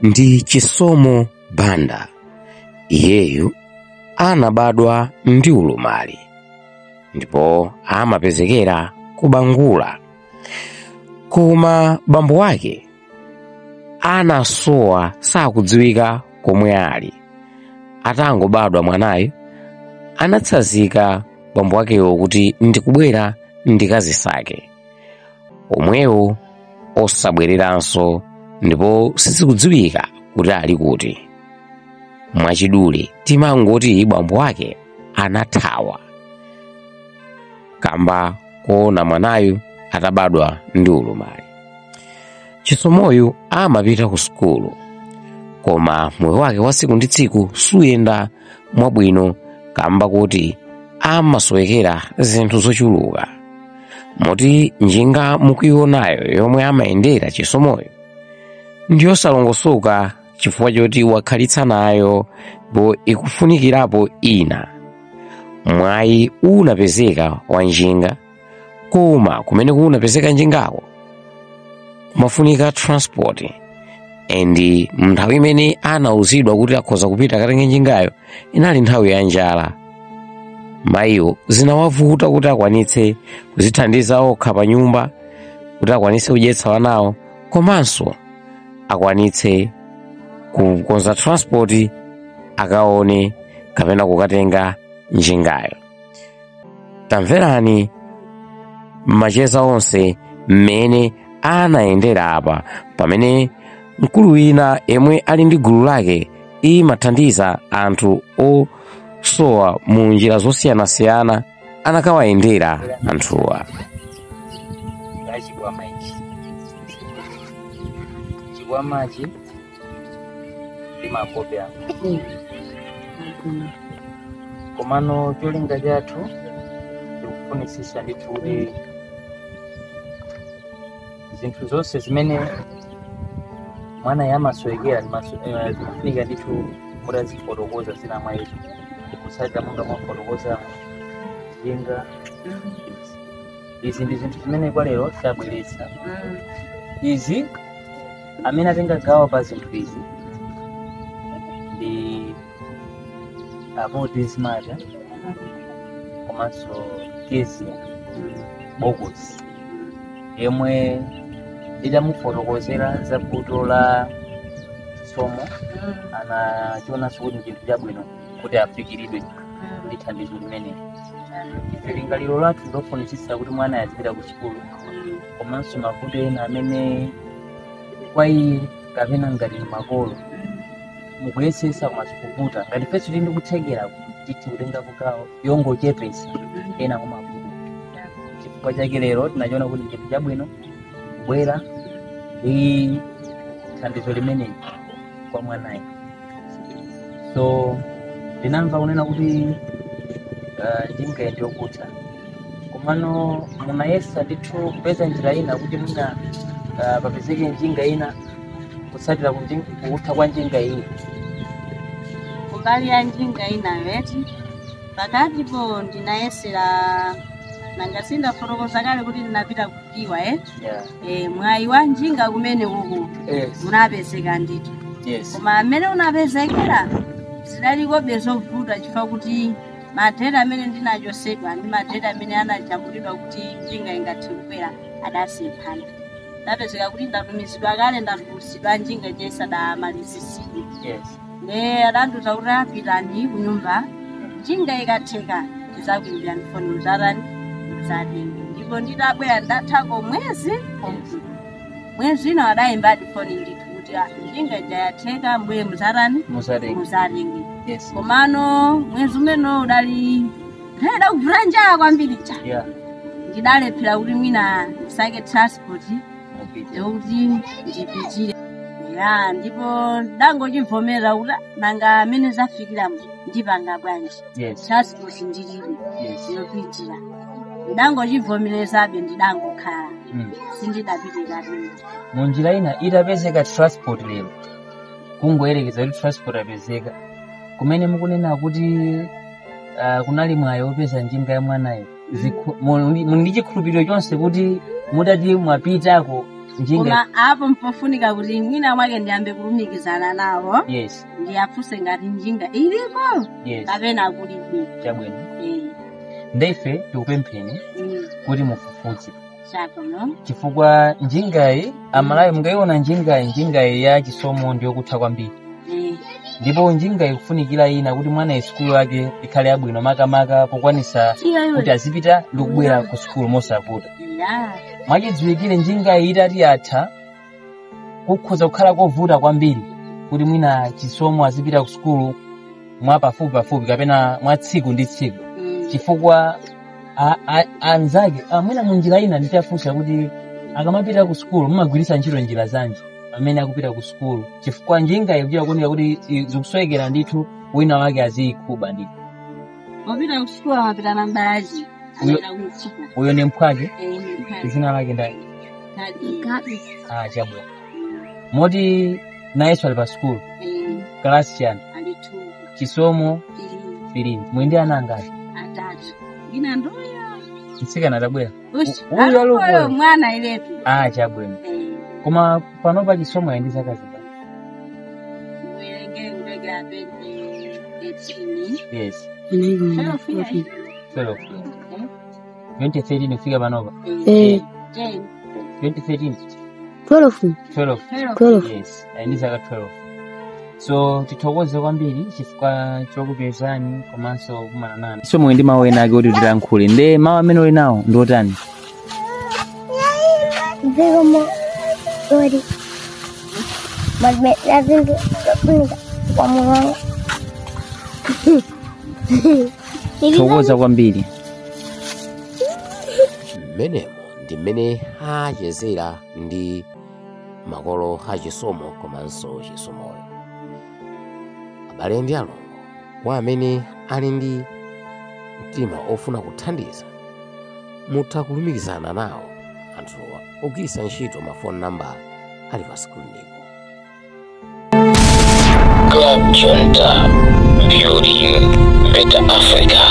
Ndi Chisomo Banda. Iyeyu anabadwa ndi ulumali ndipo amapezekera kubangula, koma bambo wake anasowa, sakudziwika komwe ali. Atangobadwa mwanayo anatsanzika bambo wakewo kuti ndikubwera ndikazisake, omwewo osabwereranso, ndipo sizikudziwika kuti ali kuti. Mwachidule timangoti bambo wake anathawa kamba kuona mwanayu atabadwa ndi ulumali. Chisomoyu amapita ku sukulu, koma moyo wake wa tsiku ndi tsiku suyenda mwabwino kamba kuti amasowekera zinthu zochuluka, moti njinga mukuionayo yomwe amayendera Chisomoyo ndiyosalongosoka chifukwa choti wakhalitsa nayo ndipo ikufunikirapo ina. Mwayi unapezeka wa njinga, koma kumene kunapezeka njingako kumafunika transport, and nthawi imene anauzidwa kuti akhoza kupita akatenge njingayo inali nthawi ya njala. Mayiwo zinawavuta kuti akwanitse kuzithandiza okha pa nyumba, kuti akwanitse kudyetsa wanawo komanso akwanitse kukonza transport akaone kapena kukatenga njingayo. Tamverani macheza onse mmene anayendera apa pamene mkulu wina yemwe ali ndi gulu lake imathandiza anthu osowa mu njira zosiyanasiyana anakawayendera anthuwa. Chikwama ichi, chikwamachi ndi makope ako, komano cholinga chathu ndikufunisisa ndithu kuti zinthu zonse zimene mwana yamasowekera zikufunika ndithu mutazifotokoza zina mwa izo, kusatira monga mwafotokoza njinga. Izi ndi zinthu zimene kwa lero tabweretsa izi. Amene atenga gawo pa zinthu izi ndi Apo Smart komanso Kezia Bokosi, yemwe nditamufotokozera za vuto la Chisomo anachionanso kuti chinthu chabwino kuti afikiridwe ndi thandizo limeneli. Ife lingaliro lathu ndofunisisa kuti mwana azipita ku sukulu, komanso mavuto ena amene kwa iye kapena ngati makolo mukuyesesa koma zikuvuta, ngati ifenso tili ndi kuthekera tithe kutenga gawo yongochepesa ena mwa mavuto. Chifukwa chake lero tinachiona kuti chinthu chabwino kubwera ndi thandizo limeneli kwa mwanayo. So ndinamva kunena kuti njinga ndiyokutha, komano munayesa ndithu kupeza njira ina kuti mwina papezeke njinga ina kutsatira kutha kwa njinga iyi? Kumbali ya njinga inayo eti, pakatipo ndinayesera, nanga sindafotokoza kale kuti ndinapita kukiwa Yeah. Mwayi wa njinga kumene kuku munapezeka ndithu, koma amene unapezekera zidalikobe zovuta chifukwa kuti ma date amene ndinachosedwa ndi ma date amene anajambulidwa kuti njinga ingathe kubwera adasemphana. Ndapezeka kuti ndatumizidwa kale, ndatulusidwa njinga chesadamalizitsidwe. Ne adandiuza kuti apitani kunyumba, njinga ikatheka tizakuimbirani foni muzatani, muzatenge. Ndipo nditabwera ndathako mwezi komwe, mwezi ino adayimbadi foni ndithu kuti, "Ah, njinga ija yatheka, mbuye muzatani?" Muzatenge. Muzatenge. Komano mwezi umene udali nthawi idakuvula njala kwambiri cha ndidalephera kuti mwina ndisake transport Mupite. Yokuti ndipitire ya, ndipo ndangochivomera kuti nanga amene zafikiramo ndipanga bwanji? Transport ndilibe yopitira. Ndangochivomerezabe, ndidangokhala, sindidapite kapena. Munjira ina, itapezeka transport lero, kungoyerekeza kuti transport apezeka, kumene mukunena kuti kunali mwayi wopeza njinga ya mwanayo, muli ndi chikhulupiriro chonse kuti mutati mwapitako Njinga. Koma apo mpofunika kuti mwina mwake ndiyambe kulumikizana nawo. Yes. Ndiyafunse ngati njinga ilipo Yes. kapena kulibe. Chabwino. Eh, Ndeife tikupempheni kuti mufufuze. Chabwino. Chifukwa njingayi amalawi mungayiona njingayi, njingayi ya Chisomo ndiyokutha kwambiri. Ndipo njingayi kufunikira ina kuti mwana isukulu yake ikhale yabwino makamaka pokwanisa kuti azipita ndi kubwera ku sukulu mosavuta. Ya. Mwachidziwikire njingayi itati yatha kukhoza kukhala kovuta kwambiri kuti mwina Chisomo azipita ku sukulu mwa pafupi pafupi kapena mwa tsiku ndi tsiku. Chifukwa anzake mwina munjira ina nditafunsa kuti akamapita ku sukulu mumagwiritsa ntchito njira zanji pamene akupita ku sukulu, chifukwa njinga ikuchita kuoneka kuti zikusowekera ndithu wina wake aziyikhuba ndithu. Popita kusukulu amapita nambaji. Uyo- Amapita kusuku. Uyo ni mphwake? Eh, ni Dzina lake ndani? Gabi. Ah, chabwino. Moti nayenso ali pa sukulu? Eh. Kalasi chani? Ali 2. Chisomo. 3. Firini mwindi ana angati? Atatu. Ina ndoyo. Mtsikana atabwera. Ushi. Uyu ali Uyo ukoyo. mwana iletu. Ah, chabwino. Eh. Koma panopa Chisomo ali ndi zaka zingati? Muwerenge kulegera 2018. Yes. 12 years. 12 2013 kufika panopa. Eh. 10. 2013. 12. 12. 12. Yes, ali ndi zaka 12. So tithokoze kwambiri chifukwa chokupezani komanso kukumana nanu. So mwe ndi mawu ena ake kuti tilankhule, nde mawu amene uli nawo ndi otani? Zikomo ori madme zinthu zofunika kwa moyo wanga. Thokoza kwambiri. Mmenemo ndi mmene achezera ndi makolo a Chisomo komanso Chisomoyo. Abale ndi alongo, kwa amene ali ndi mtima ofuna kuthandiza, mutha kulumikizana nawo anthuwa ogwiritsa ntchito ma phone number ali pa screen. Club Junta, building better Africa.